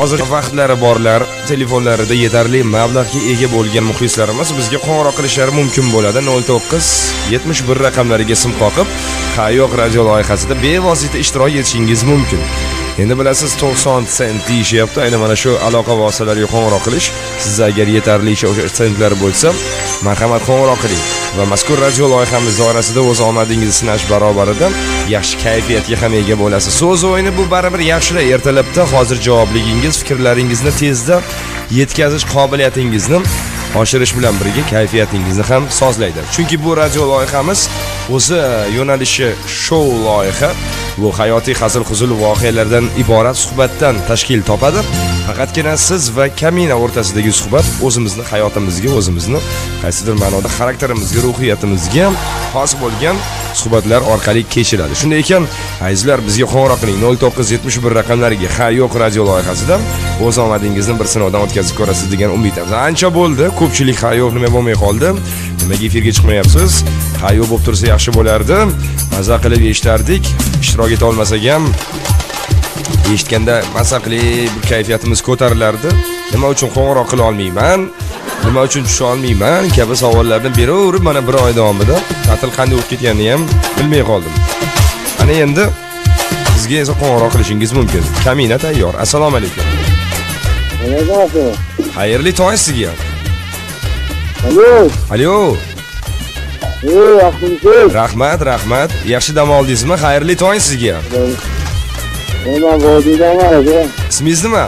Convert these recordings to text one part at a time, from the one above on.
Hozir vaqtlari borlar, telefonlarida yetarli mablag'ga ega bo'lgan muxlislarimiz bizga qo'ng'iroq qilishlari mumkin bo'ladi. 09 71 raqamlariga sim qoqib, Ha yo'q radio loyihasida bevosita ishtirok etishingiz mumkin. Endi bilasiz, 90 sent deyishyapti. Aynan mana shu aloqa vositalariga qo'ng'iroq qilish, sizda agar yetarlicha o'sha sentlar bo'lsa, marhamat, qo'ng'iroq qiling va mazkur radio loyihamiz doirasida o'z omadingizni sinash barobarida yaxshi kayfiyatga ham ega bo'lasiz. So'z o'yini bu baribir yaxshilar ertalabda hozir javobligingiz, fikrlaringizni tezda yetkazish qobiliyatingizni oshirish bilan birga kayfiyatingizni ham sozlaydi. Chunki bu radio loyihamiz o'zi yo'nalishi shou loyiha. Bu hayotiy hazil-huzul voqealardan iborat suhbatdan tashkil topadi. Faqatgina siz va kamina o'rtasidagi suhbat o'zimizni hayotimizga, o'zimizni qaysidir ma'noda xarakterimizga, ruhiyatimizga xos bo'lgan suhbatlar orqali kechiladi. Shunday ekan, azizlar, bizga qo'ng'iroq qiling 0971 raqamlariga Ha yo'q radio loyihasida o'z omadingizni bir sinovdan o'tkazib ko'rasiz degan umiddamiz. Ancha bo'ldi, ko'pchilik ha yo'q nima bo'lmay qoldi? Nimaga efirga chiqmayapsiz? Ha yo'q bo'lib tursa yaxshi bo'lardi. Maza qilib eshitardik. Ishtirok eta olmasak ham eshitganda maza qilib bir kayfiyatimiz ko'tarilardi. Nima uchun qo'ng'iroq qila olmayman? Nima uchun tusha olmayman? Kabi savollarni beraverib mana bir oy davomida ta'til qanday o'tib ketganini ham bilmay qoldim. Ana endi bizga esa qo'ng'iroq qilishingiz mumkin. Kamina tayyor. Assalomu alaykum. Xayrli tong sizga. Alo. Alo. Yaxshimisiz? Rahmat, rahmat. Yaxshi dam oldingizmi? Xayrli tong sizga. Men vodiydaman aka. Ismingiz nima?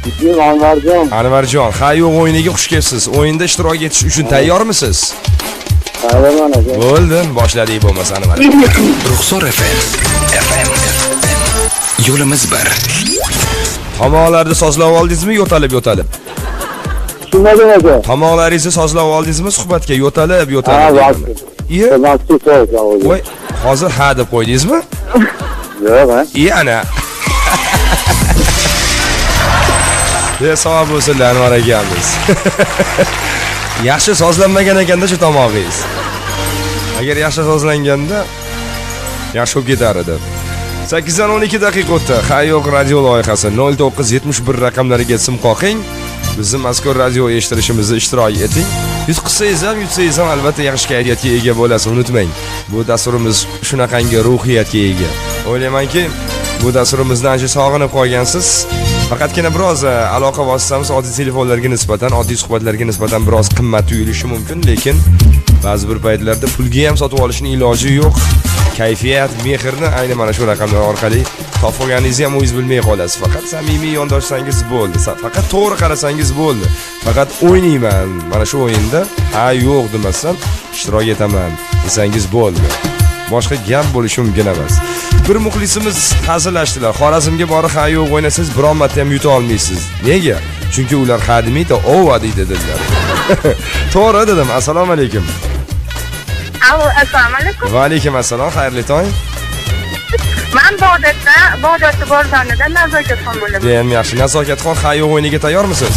Ismim Anvarjon. Anvarjon, ha yo'q o'yiniga xush kelibsiz. O'yinda ishtirok etish uchun tayyormisiz? Tayyorman aka. Bo'ldi, boshladik bo'lmasa Anvar. Ruxsor FM. FM. Yo'limiz bir. Tomoqlarni sozlab oldingizmi, yo'talib yo'talib? Tushunmadim aka. Tomoqlaringizni sozlab oldingizmi suhbatga yo'talib yo'talib? Ha, vaqti. Iye, Vaqti so'z. voy, hozir ha deb qo'ydingizmi? Yo'q, ha. Iye, ana. Ya savob bo'lsin Anvar akamiz. Yaxshi sozlanmagan ekanda shu tomog'ingiz. Agar yaxshi sozlanganda yaxshi bo'lib ketar edi. 8:12 daqiqa o'tdi. Ha yo'q radio loyihasi 0971 raqamlariga sim qoqing. Bizni mazkur radio eshittirishimizda ishtirok eting. Yutqizsangiz ham, yutsangiz ham albatta yaxshi kayfiyatga ega bo'lasiz, unutmang. Bu dasturimiz shunaqangi ruhiyatga ega. O'ylaymanki, bu dasturimizni ancha sog'inib qolgansiz. Faqatgina biroz aloqa vositamiz oddiy telefonlarga nisbatan, oddiy suhbatlarga nisbatan biroz qimmat tuyulishi mumkin, lekin ba'zi bir paytlarda pulga ham sotib olishning iloji yo'q. Kayfiyat, mehrni ayni mana shu raqamlar orqali topib olganingizni ham o'zingiz bilmay qolasiz. Faqat samimiy yondoshsangiz bo'ldi. Faqat to'g'ri qarasangiz bo'ldi. Faqat o'ynayman mana shu o'yinda, ha yo'q demasdan ishtirok etaman desangiz bo'ldi. Boshqa gap bo'lishi mumkin emas. Bir muxlisimiz hazillashdilar. Xorazmga borib ha yo'q o'ynasangiz biron marta ham yuta olmaysiz. Nega? Chunki ular ha demaydi, ova deydi dedilar. To'g'ri dedim. Assalomu alaykum. Alo, assalomu alaykum. Va alaykum assalom, xayrli tong. Men Bag'dodda Borzonidan Nazokatxon bo'laman. Judayam yaxshi. Nazokatxon, ha yo'q o'yiniga tayyormisiz?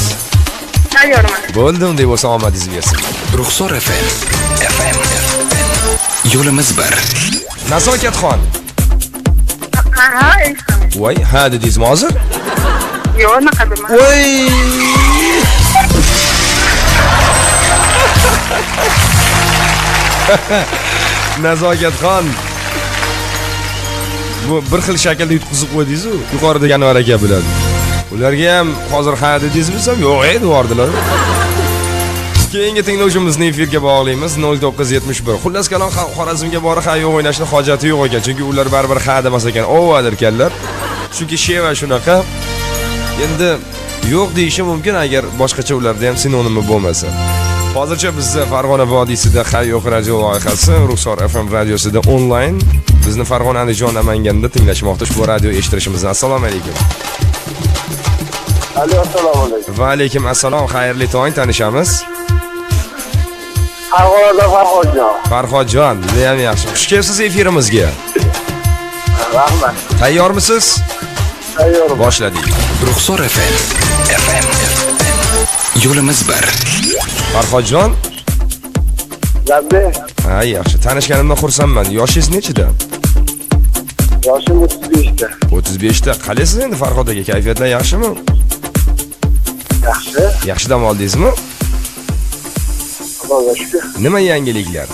Tayyorman. Bo'ldi, unday bo'lsa omadingiz bersin. Ruxsor FM. FM. Yo'limiz bir. Nazokatxon. Ha, eshitaman. Voy, ha dedingizmi hozir? Yo'q, unaqa demadim. Voy! Nazokatxon. Bu bir xil shaklda yutqizib qo'ydingiz-u, yuqoridagi Anvar aka bilan. Ularga ham hozir ha dedingizmi desam, yo'q, ey devordilar. Keyingi tinglovchimizni efirga bog'laymiz 0971. Xullas kalom, Xorazmga borib ha yo'q o'ynashning hojati yo'q ekan, chunki ular baribir ha demas ekan, ova derkanlar. Chunki sheva shunaqa. Endi yo'q deyishi mumkin agar boshqacha ularda ham sinonimi bo'lmasa. Hozircha bizni Farg'ona vodiysida Ha yo'q radio loyihasi Ruxsor FM radiosida onlayn bizni Farg'ona, Andijon, Namanganda tinglashmoqda ushbu radio eshittirishimizni. Assalomu alaykum. Alo, assalomu alaykum. Va alaykum assalom, xayrli tong, tanishamiz. Farg'onada Farhodjon. Farhodjon, judayam yaxshi. Xush kelibsiz efirimizga. Rahmat. Tayyormisiz? Tayyorman. Boshladik. Ruxsor FM. FM. Yo'limiz bir. Farhodjon? Labbe. Ha, yaxshi. Tanishganimdan xursandman. Yoshingiz nechida? Yoshim 35 ta. 35 ta. Qalaysiz endi Farhod aka, kayfiyatlar yaxshimi? Yaxshi. Yaxshi dam oldingizmi? Xudoga shukr. Nima yangiliklar?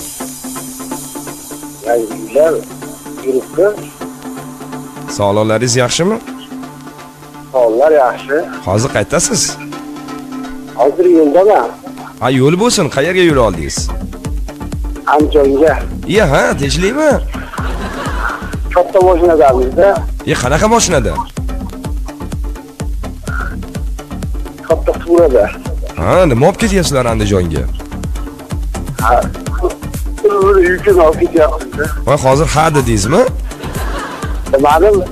Yangiliklar yuribdi. Sog'liqlaringiz yaxshimi? Sog'liqlar yaxshi. Hozir qaytdasiz? Hozir yo'ldaman. Ha, yo'l bo'lsin. Qayerga yo'l oldingiz? Andijonga. Iya, ha, tinchlikmi? Katta mashinadamiz-da. Qanaqa mashinada? Katta Furada. Ha, nima olib ketyapsizlar Andijonga? Ha, yukini olib ketyapmiz. Voy, hozir ha dedingizmi? Demadim.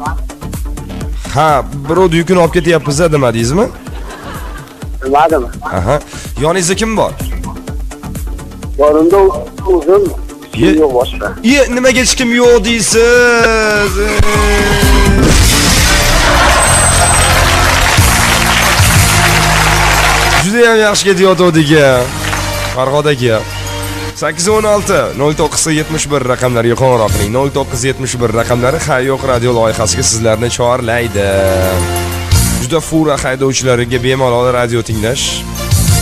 Ha, birovni yukini olib ketyapmiz demadingizmi? Demadim. Aha. Yoningizda kim bor? Yonimda o'zim. Yo'q boshqa. Nimaga hech kim yo'q deysiz? Juda ham yaxshi ketayotgandik a. Farhod aka. 816 0971 raqamlariga qo'ng'iroq qiling. 0971 raqamlari ha yo'q radio loyihasiga sizlarni chorlaydi. Juda fura haydovchilariga bemalol radio tinglash.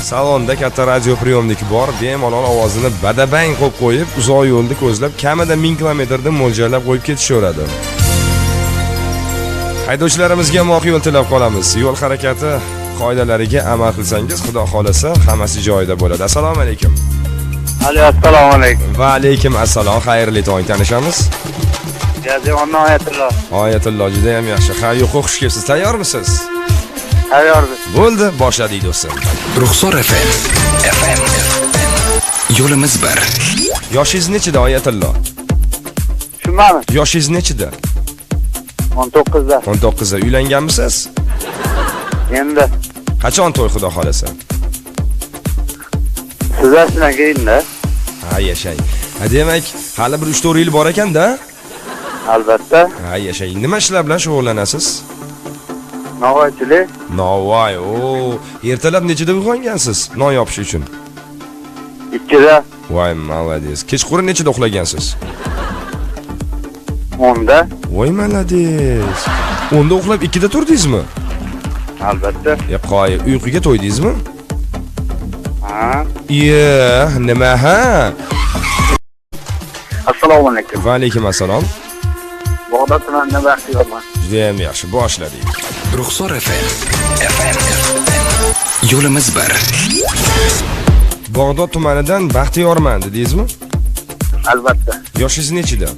Salonda katta radio priyomnik bor, bemalol ovozini badabang qo'yib qo'yib, uzoq yo'lni ko'zlab, kamida 1000 kilometrni mo'ljallab qo'yib ketishaveradi. Haydovchilarimizga ham oq yo'l tilab qolamiz. Yo'l harakati qoidalariga amal qilsangiz, Xudo xolasa hammasi joyida bo'ladi. Assalomu alaykum. Alo, assalomu alaykum. Va alaykum assalom. Xayrli tong, tanishamiz. Gaziondan Oyatullo. Oyatullo, juda ham yaxshi. Ha, yo'q, xush kelibsiz. Tayyormisiz? Tayyormiz. Bo'ldi, boshladik do'stlar. Ruxsor FM. FM. Yo'limiz bir. Yoshingiz nechida Oyatullo? Tushunmadim. Yoshingiz nechida? 19da. 19da. Uylanganmisiz? Endi. Qachon to'y Xudo xolasa? Sizlardan keyin-da. Ha, yashang. Ha, demak, hali bir 3-4 yil bor ekan-da? Albatta. Ha, yashang. Nima ishlar bilan shug'ullanasiz? Novvoychilik. Novvoy. O, ertalab nechida uyg'ongansiz non yopish uchun? 2da. Voy, молодец. Kechqurun nechida uxlagansiz? 10da. Voy, молодец. 10da uxlab 2da turdingizmi? Albatta. Qoy, uyquga to'ydingizmi? Ha. Iya, nima ha? Assalomu alaykum. Va alaykum assalom. Bog'dod tumanidan Baxtiyorman. Juda ham yaxshi, boshladik. Ruxsor FM. FM. Yo'limiz bir. Bog'dod tumanidan Baxtiyorman dedingizmi? Albatta. Yoshingiz nechida?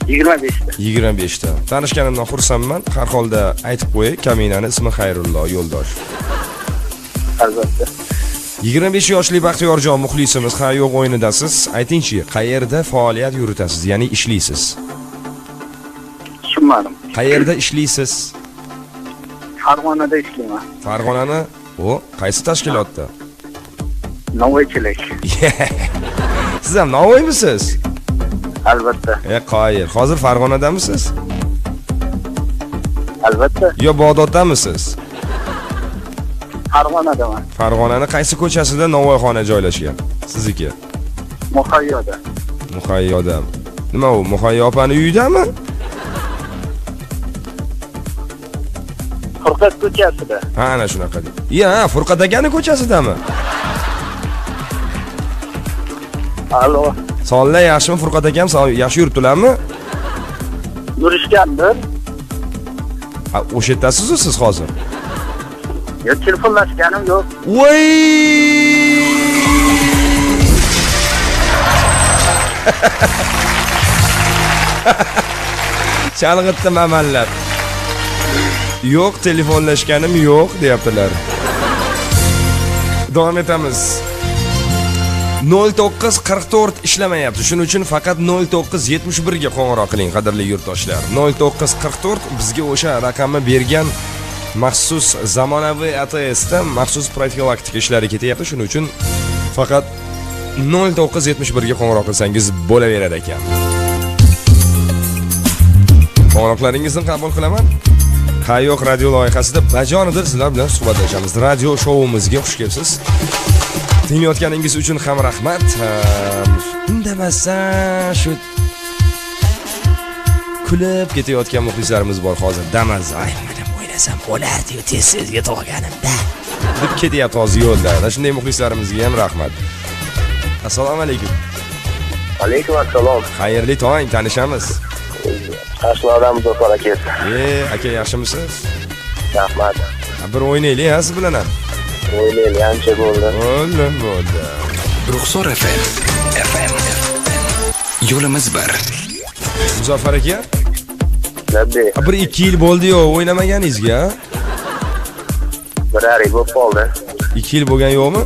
25 ta. 25 ta. Tanishganimdan xursandman. Har holda aytib qo'yay, kaminani ismi Xayrullo Yo'ldosh. Albatta. 25 yoshli Baxtiyorjon muxlisimiz, ha yo'q o'yinidasiz. Aytingchi, qayerda faoliyat yuritasiz, ya'ni ishlaysiz? Tushunmadim. Qayerda ishlaysiz? Farg'onada ishlayman. Farg'onani, o, qaysi tashkilotda? Novvoychilik. Siz ham novvoymisiz? Albatta. Qoyil. Hozir Farg'onadamisiz? Albatta. Yo Bag'doddamisiz? Farg'onadaman. Farg'onani qaysi ko'chasida novvoyxona joylashgan? Sizniki? Muhayyoda. Muhayyoda. Nima u, Muhayyo opani uyidami? Furqat ko'chasida. Ha, ana shunaqa deydi. Ya, Furqat akani ko'chasidami? Alo. Sonlar yaxshimi Furqat akam? Yaxshi yuribdilarmi? Yurishgandir. Ha, o'sha yerdasiz-ku siz hozir? Yo'q, telefonlashganim yo'q. Voy! Chalg'itdi mamallar. Yo'q, telefonlashganim yo'q deyaptilar. Davom etamiz. 0944 ishlamayapti. Shuning uchun faqat 0971 ga qo'ng'iroq qiling, qadrli yurtdoshlar. 0944 bizga o'sha raqamni bergan maxsus zamonaviy ATSda maxsus profilaktika ishlari ketyapti. Shuning uchun faqat 0971 ga qo'ng'iroq qilsangiz bo'laveradi ekan. Qo'ng'iroqlaringizni qabul qilaman. Ha yo'q radio loyihasida bajonidil sizlar bilan suhbatlashamiz. Radio shouvimizga xush kelibsiz. Tinglayotganingiz uchun ham rahmat. Indamasdan shu Kulib ketayotgan muxlislarimiz bor hozir. Damas, ay mana o'ynasam bo'lardi-yu, tez-tez yetib olganimda deb ketyapti hozir yo'lda. Ana shunday muxlislarimizga ham rahmat. Assalomu alaykum. Alaykum assalom. Xayrli tong, tanishamiz. Qashqadaryodan Muzaffar aka. Aka, yaxshimisiz? Rahmat. Bir o'ynaylik, ha, siz bilan ham. O'ynaylik, ancha bo'ldi. Bo'ldi, bo'ldi. Ruxsor FM. FM. Yo'limiz bir. Muzaffar aka? Labbe. Bir 2 yil bo'ldi-yu o'ynamaganingizga. Bir ay bo'lib qoldi. 2 yil bo'lgan yo'qmi?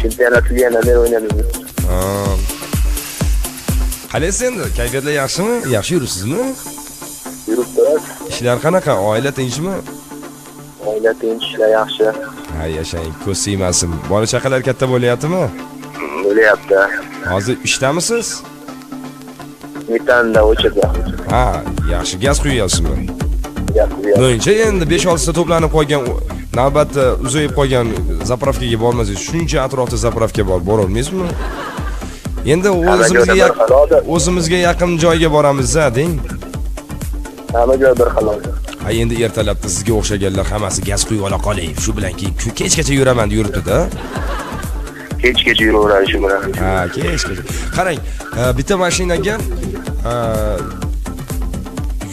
Chempionat tugagandan beri o'ynadim. Ha. Qalaysiz endi? Kayfiyatlar yaxshimi? Yaxshi yuribsizmi? Yuribmiz. Ishlar qanaqa? Oila tinchmi? Oila tinch, ishlar yaxshi. Ha, yashang, ko'z tegmasin. Bola chaqalar katta bo'lyaptimi? Bo'lyapti. Hozir ishdamisiz? Metanda o'chirdi. Ha, yaxshi, gaz quyapsizmi? Gaz quyapmiz. Noncha endi 5-6 ta to'planib qolgan, navbatda uzayib qolgan zapravkaga bormasangiz, shuncha atrofda zapravka bor, bora olmaysizmi? Endi o'zimizga yaqin joyga boramiz-a, deng. Hamma joy bir xil hozir. Ha, endi ertalabda sizga o'xshaganlar hammasi gaz quyib ola qolay, shu bilan keyin kechgacha yuraman deb yuribdi-da. Kechgacha yuraveradi shu bilan. Ha, kechgacha. Qarang, bitta mashinaga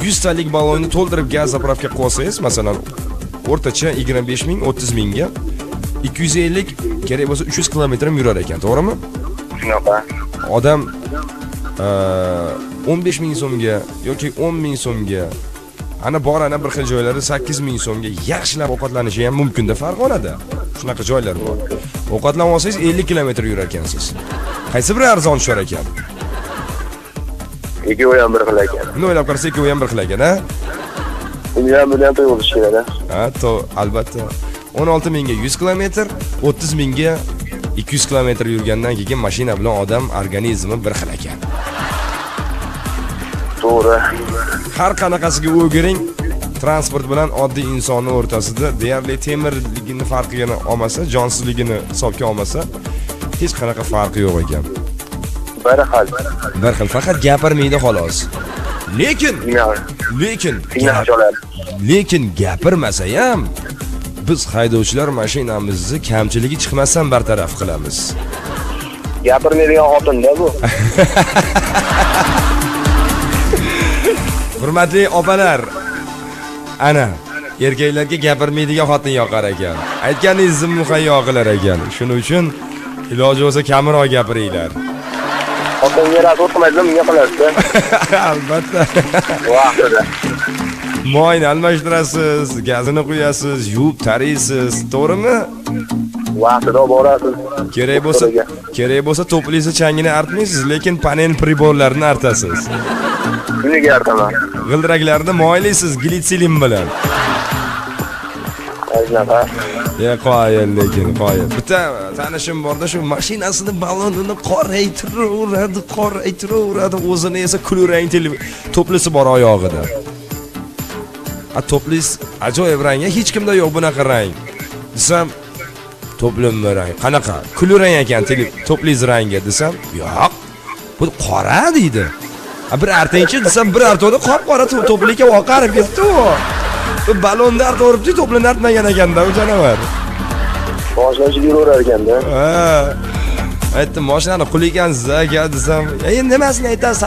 100 talik ballonni to'ldirib gaz zapravka qo'ysangiz, masalan, o'rtacha 25 ming, 30 mingga 250 kerak bo'lsa 300 kilometr ham yurar ekan, to'g'rimi? Shunaqa. Odam 15 ming so'mga yoki 10 ming so'mga, ana bor, ana bir xil joylarda 8 ming so'mga yaxshilab ovqatlanishi ham mumkin-da Farg'onada. Shunaqa joylar bor. Ovqatlanib olsangiz 50 kilometr yurar ekansiz. Qaysi biri arzon tushar ekan? Ikkovi ham bir xil ekan. Buni o'ylab qarasak, ikkovi ham bir xil ekan, ha? Uni ham buni ham to'g'ri kerak, ha? Ha, albatta. 16 mingga 100 kilometr, 30 mingga 200 kilometr yurgandan keyin mashina bilan odam organizmi bir xil ekan. To'g'ri. Har qanaqasiga o'giring, transport bilan oddiy insonning o'rtasida deyarli temirligini farqini olmasa, jonsizligini hisobga olmasa, hech qanaqa farqi yo'q ekan. Bir xil. Bir xil, faqat gapirmaydi xolos. Lekin lekin gapirmasa ham biz haydovchilar mashinamizni kamchiligi chiqmasdan bartaraf qilamiz. Gapirmaydigan xotin-da bu. Hurmatli opalar, ana erkaklarga gapirmaydigan xotin yoqar ekan. Aytganingizni muhayyo qilar ekan. Shuning uchun iloji bo'lsa kamroq gapiringlar. Xotinga razor qilmaysizmi, bunga qilasiz. Albatta. Vaqtida. Moyni almashtirasiz, gazini quyasiz, yuvib taraysiz, to'g'rimi? Vaqtida borasiz. Kerak bo'lsa to'plingizni changini artmaysiz, lekin panel priborlarini artasiz. Kuniga artaman. G'ildiraklarni moylaysiz glitsilin bilan. Shunaqa. Ya qoyil, lekin qoyil. Bitta tanishim borda, shu mashinasini ballonini qoraytiraveradi, o'zini esa kulrang to'plisi bor oyog'ida. A toplis ajoyib rang, hech kimda yo'q bunaqa rang. Desam, to'plimni rang qanaqa? Kulrang ekan, to'plis rangi desam, yo'q. Bu qora deydi. A bir artingchi desam, bir artovda qop-qora to'plikka oqarib ketdi u. Bu ballonni artaveribdi, to'plini artmagan ekanda u janavar. Boshlashib yuraverar ekanda. Ha. Aytdim, mashinani qul ekansiz aka desam, endi nimasini aytasiz,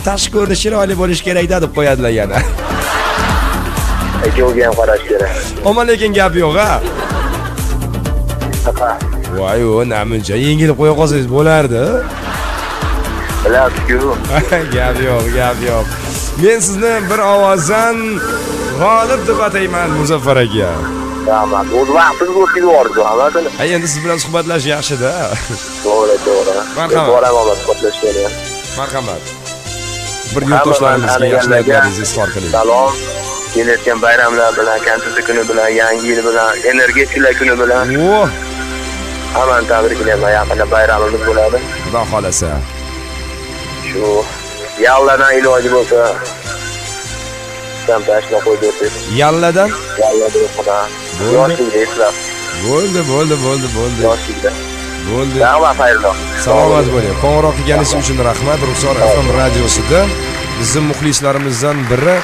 tashqi ko'rinishi chiroyli bo'lishi kerak-da deb qo'yadilar yana. Ikkoviga ham qarash kerak. Ammo lekin gap yo'q, ha. Voy, o, namuncha yengilib qo'ya qolsangiz bo'lardi. Bilasiz-ku. Gap yo'q, gap yo'q. Men sizni bir ovozdan g'olib deb atayman, Muzaffar aka. Rahmat. O'z vaqtingiz o'tib yubordi, hammasini. Ha, endi siz bilan suhbatlash yaxshi-da. To'g'ri, to'g'ri. Marhamat. Boraman suhbatlashgani. Marhamat. Bir yurtdoshlarimizga yaxshi niyatlaringizni izhor qiling. Salom. Kelayotgan bayramlar bilan, Konstitutsiya kuni bilan, Yangi yil bilan, energetiklar kuni bilan. Oh! Hammani tabriklayman. Yaqinda bayramimiz bo'ladi. Xudo xolasa. Shu yalladan iloji bo'lsa tashla qo'yib bersangiz. Yalladan? Yalladan xudo. Yoshlikda eslab. Bo'ldi, bo'ldi, bo'ldi, bo'ldi. Yoshlikda. Bo'ldi. Rahmat, xayrli. Salomat bo'ling. Qo'ng'iroq qilganingiz uchun rahmat. Ruxsor FM radiosida Bizni muxlislarimizdan biri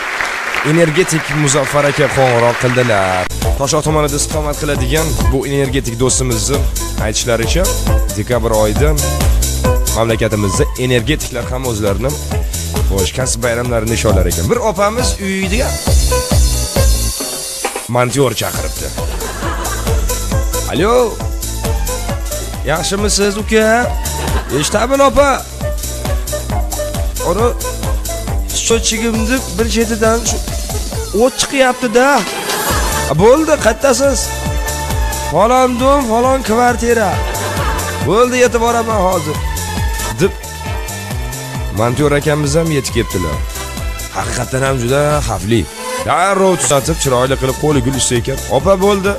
energetik Muzaffar aka qo'ng'iroq qildilar. Toshoq tumanida istiqomat qiladigan bu energetik do'stimizni aytishlaricha, dekabr oyida mamlakatimizda energetiklar ham o'zlarini xo'sh kasb bayramlarini nishonlar ekan. Bir opamiz uyiga montyor chaqiribdi. Alo. Yaxshimisiz uka? Eshitamin opa. Ora sochigimni bir chetidan shu o't chiqyapti-da. Bo'ldi, qayerdasiz? Falon dom, falon kvartira. Bo'ldi, yetib boraman hozir. Deb montyor akamiz ham yetib kelibdilar. Haqiqatan ham juda xavfli. Darrov tuzatib, chiroyli qilib qo'li gul ishsa ekan. Opa bo'ldi.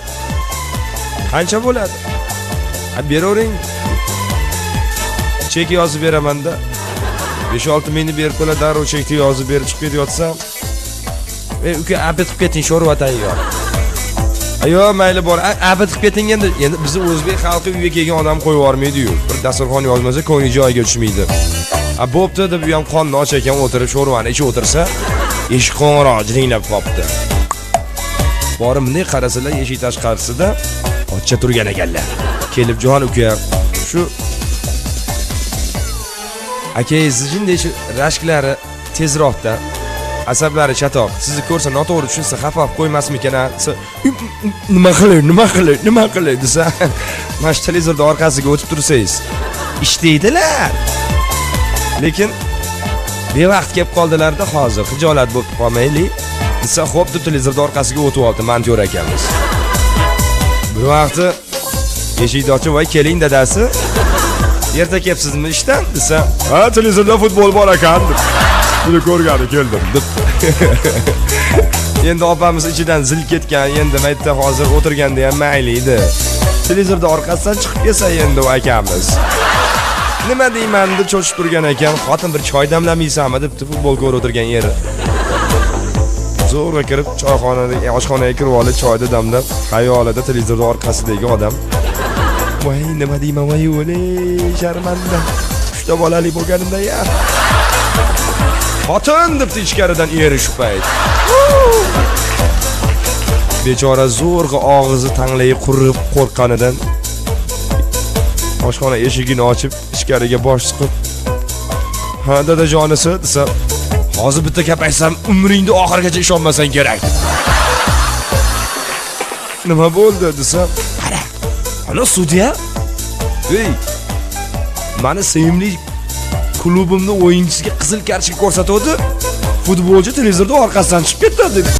Qancha bo'ladi? Ha, beravering. Chek yozib beraman-da. 5-6 mingni berib qo'ylar, darrov chekni yozib berib chiqib ketyapsam, uka, abid qilib keting, sho'rva tayyor. Ayo, mayli bor, abid qilib keting endi. Endi bizni o'zbek xalqi uyga kelgan odam qo'yib yubormaydi-yu. Bir dasturxon yozmasa ko'ngli joyiga tushmaydi. A bo'pti deb u ham qonni och ekan, o'tirib sho'rvani ichib o'tirsa, eshik qo'ng'irog'i jiringlab qopti. Borib bunday qarasalar, eshik tashqarisida pochcha turgan ekanlar. Kelib jon uka, shu akangizni jinday shu rashklari tezroqda, asablari chatoq, sizni ko'rsa noto'g'ri tushunsa xafa qilib qo'ymasmikan, nima qilay, nima qilay, nima qilay desa, mana shu televizorda orqasiga o'tib tursangiz, ishlaydilar. Lekin bevaqt kelib qoldilar-da, hozir xijolat bo'lib qolmaylik desa, xo'p deb televizorda orqasiga o'tib oldi montyor akamiz. Bir vaqti eshikni ochib, voy keling dadasi, erta kelibsizmi ishdan desa, ha, televizorda futbol bor ekan deb. Buni ko'rgani keldim deb. Endi opamiz ichidan zil ketgan, endi mayda hozir o'tirganda ham mayli edi. Televizorda orqasidan chiqib kelsa endi u akamiz. Nima deyman deb cho'chib turgan ekan, xotin bir choy damlamaysanmi deb futbol ko'rib o'tirgan eri. Zo'rg'a kirib choyxonaga, oshxonaga kirib olib choyni damlab, xayolida televizorda orqasidagi odam. Voy nima deyman, voy o'lay, sharmanda. 3 ta bolali bo'lganimda ya. Xotin debdi ichkaridan eri shu payt. Bechora zo'rg'a og'zi tanglayi qurib qo'rqqanidan oshxona eshigini ochib ichkariga bosh suqib, ha dadajonisi desa, hozir bitta gap aytsam umringni oxirigacha ishonmasang kerak. Nima bo'ldi desa, qara, ana sudya, ey, mani sevimli klubimni o'yinchisiga qizil kartochka ko'rsatuvdi, futbolchi televizorda orqasidan chiqib ketdi deb.